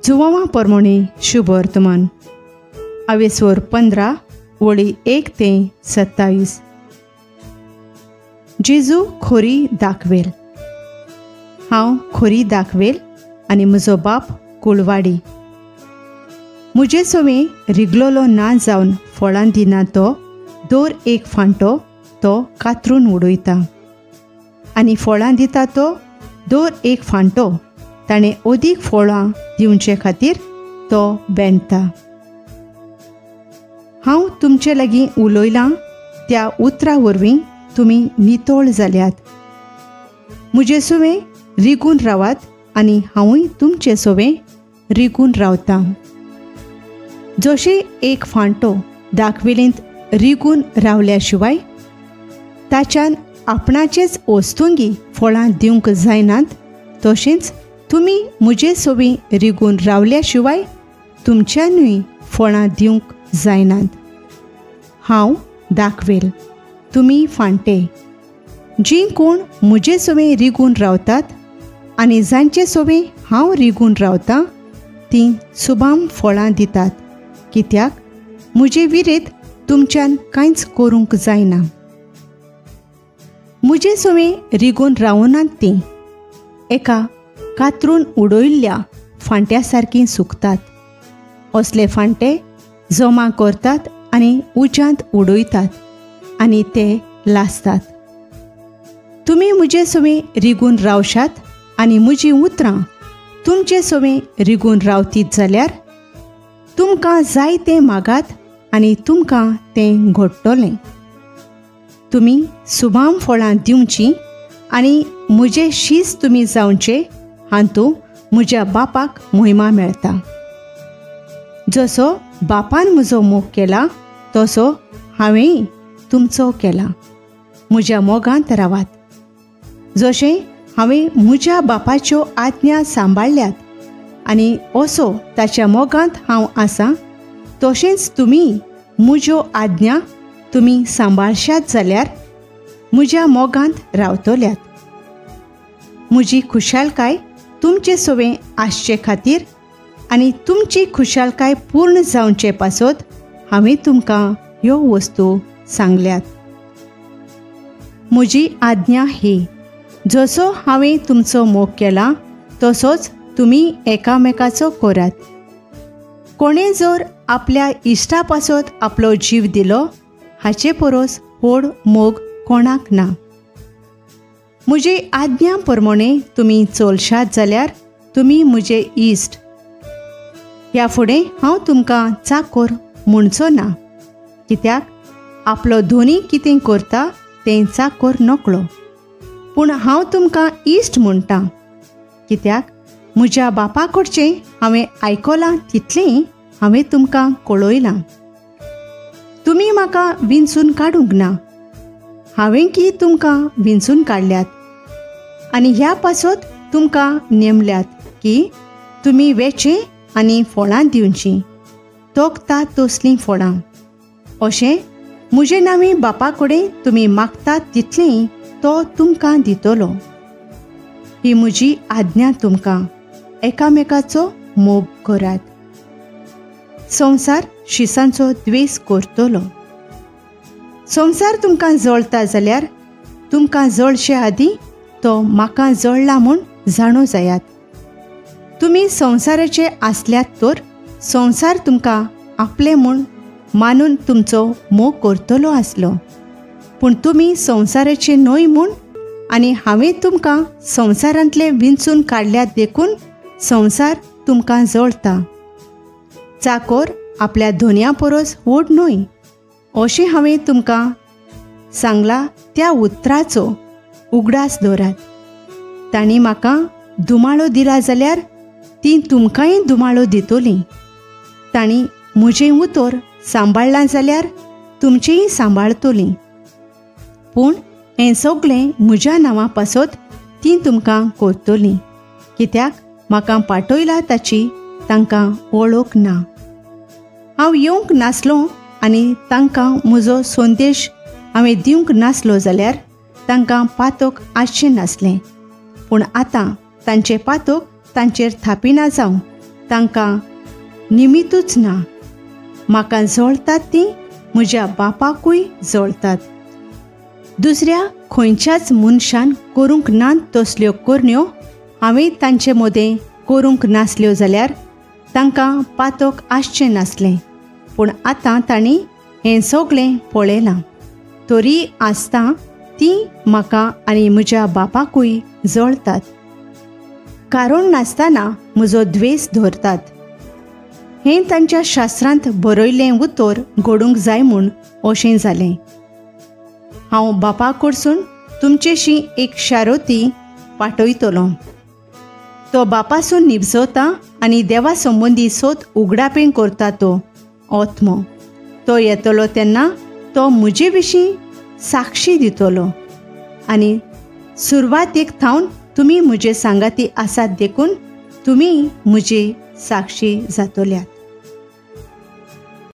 जुवांवा परमोणे शुभ वर्तमान आवेस्वर 15 वळी 1 ते 27. जेजू खोरी दाखवेल. हांव खोरी दाखवेल आनी म्हजो बाप कुळवाडी. म्हजे सवें रिगलोलो ना जावन फळां दिना तो दर एक फांटो तो कातरून उडयता आनी फळां दिता तो दर एक फांटो ताणें अदीक फळां दिवचे खातीर तो बेंडटा. हांव तुमचे लागीं उलयलां त्या उतरां वरवीं तुमी नितळ जाल्यात. म्हजे सवें रिगून रावात आनी हांवूय तुमचे सवें रिगून रावतां. जशें एक फांटो दाखवेलींत रिगून रावल्या शिवाय ताच्यान आपणाचेच वस्तुंगी फळां दिवंक जायनात, तशेंच तुमी म्हजे सवीं रिगून रावल्या शिवाय तुमच्यानूय फळां दिवंक जायनात. हांव दाखवेल, तुमी फांटे. जीं कोण म्हजे सवें रिगून रावतात आनी जांचे सवें हांव रिगून रावतां तीं सुबाम फळां दितात, कित्याक म्हजे विरेत तुमच्यान कांयच करूंक जायना. म्हजे सवें रिगून रावनात तीं एका कातरून उडयल्ल्या फांट्या सारकीं सुकतात. असले फांटे जमा करतात आनी उज्यांत उडयतात आनी ते लासतात. तुमी म्हजे सवें रिगून रावशात आनी म्हजीं उतरां तुमचे सवें रिगून रावतीत जाल्यार तुमकां जाय तें मागात आनी तुमकां तें घडटलें. तुमी सुभाम फळां दिवचीं आनी म्हजे शीस तुमी जावचे, हातूंत म्हज्या बापाक मोहिमा मेळटा. जसो बापान म्हजो मोग केला तसो हांवेंय तुमचो केला. म्हज्या मोगांत रावात. जशें हांवें म्हज्या बापाच्यो आज्ञा सांबाळ्ळ्यात आनी असो ताच्या मोगांत हांव आसां, तशेंच तुमी म्हज्यो आज्ञा तुमी सांबाळशात जाल्यार म्हज्या मोगांत रावतल्यात. म्हजी खुशालकाय तुमचे सवें आसचे खातीर आनी तुमची खुशालकाय पूर्ण जावचे पासत हांवें तुमकां ह्यो वस्तू सांगल्यात. म्हजी आज्ञा ही, जसो हांवें तुमचो मोग केला तसोच तुमी एकामेकाचो करात. कोणें जर आपल्या इश्टा पासत आपलो जीव दिलो हाचे परस व्हड मोग कोणाक ना. म्हजी आज्ञा प्रमाणे तुमी चलशात जाल्यार तुमी म्हजे इश्ट. ह्या फुडें हांव तुमकां चाकोर म्हणचो ना, कित्याक आपलो धोनी कितें करता तें चाकोर नकळो. पूण हांव तुमकां इश्ट म्हणटा, कित्याक म्हज्या बापा कडचें हांवें आयकलां तितलें हांवें तुमकां कळयलां. तुमी म्हाका विंचून काडूंक ना, हांवें की तुमकां विंचून काडल्यात आनी ह्या पासत तुमकां नेमल्यात की तुमी वेचें आनी फळां दिवचीं, तोखता तसलीं फळां. अशें म्हजे नांवी बापा कडेन तुमी मागतात तितलें तो तुमकां दितलो. ही म्हजी आज्ञा तुमकां, एकामेकाचो मोग करात. संवसार शिसांचो द्वेस करतलो. संवसार तुमकां जळता जाल्यार तुमकां जळचे आदीं तो म्हाका जळ्ळा म्हूण जाणो जायात. तुमी संवसाराचे आसल्यात तर संवसार तुमकां आपलें म्हूण मानून तुमचो मोग करतलो आसलो. पूण तुमी संवसाराचे न्हय म्हूण आनी हांवें तुमकां संवसारांतले विंचून काडल्यात देखून संवसार तुमकां जळता. चाकोर आपल्या धोन्या परस व्हड न्हय अशें हांवें तुमकां सांगलां त्या उतराचो उगडास दवरात. तांणी म्हाका धुमाळो दिला जाल्यार तीं तुमकांय धुमाळो दितलीं. तांणी म्हजें उतर सांबाळ्ळां जाल्यार तुमचेंय सांबाळतलीं. पूण हें सगळें म्हज्या नांवा पासत तीं तुमकां करतलीं, कित्याक म्हाका पाठयला ताची तांकां वळख ना. हांव येवंक नासलो आनी तांकां म्हजो संदेश हांवें दिवंक नासलो जाल्यार तांकां पातक आसचें नासलें. पूण आतां तांचें पातक तांचेर थापिना जावं तांकां निमितूच ना. म्हाका जळतात तीं म्हज्या बापाकूय जळतात. दुसऱ्या खंयच्याच मनशान करूंक नात तसल्यो करण्यो हांवें तांचे मदें करूंक नासल्यो जाल्यार तांकां पातक आसचें नासलें. पूण आतां तांणी हें सगळें पळयलां, तरी आसतां तीं म्हाका आनी म्हज्या बापाकूय जळतात. कारण नासतना म्हजो द्वेस धरतात. हें तांच्या शास्त्रांत बरयल्लें उतर घडूंक जाय म्हूण अशें जालें. हांव बापा कडसून तुमचेशी एक शारोती पाठयतलो. तो बापासून निबजता आनी देवा संबंदी सोद उगडापें करता तो आत्मो. तो येतलो तेन्ना तो म्हजे विशीं साक्षी दितलो आनी सुरवातेक थावन तुमी म्हजे सांगाती आसात देखून तुमी म्हजे साक्षी जातल्यात.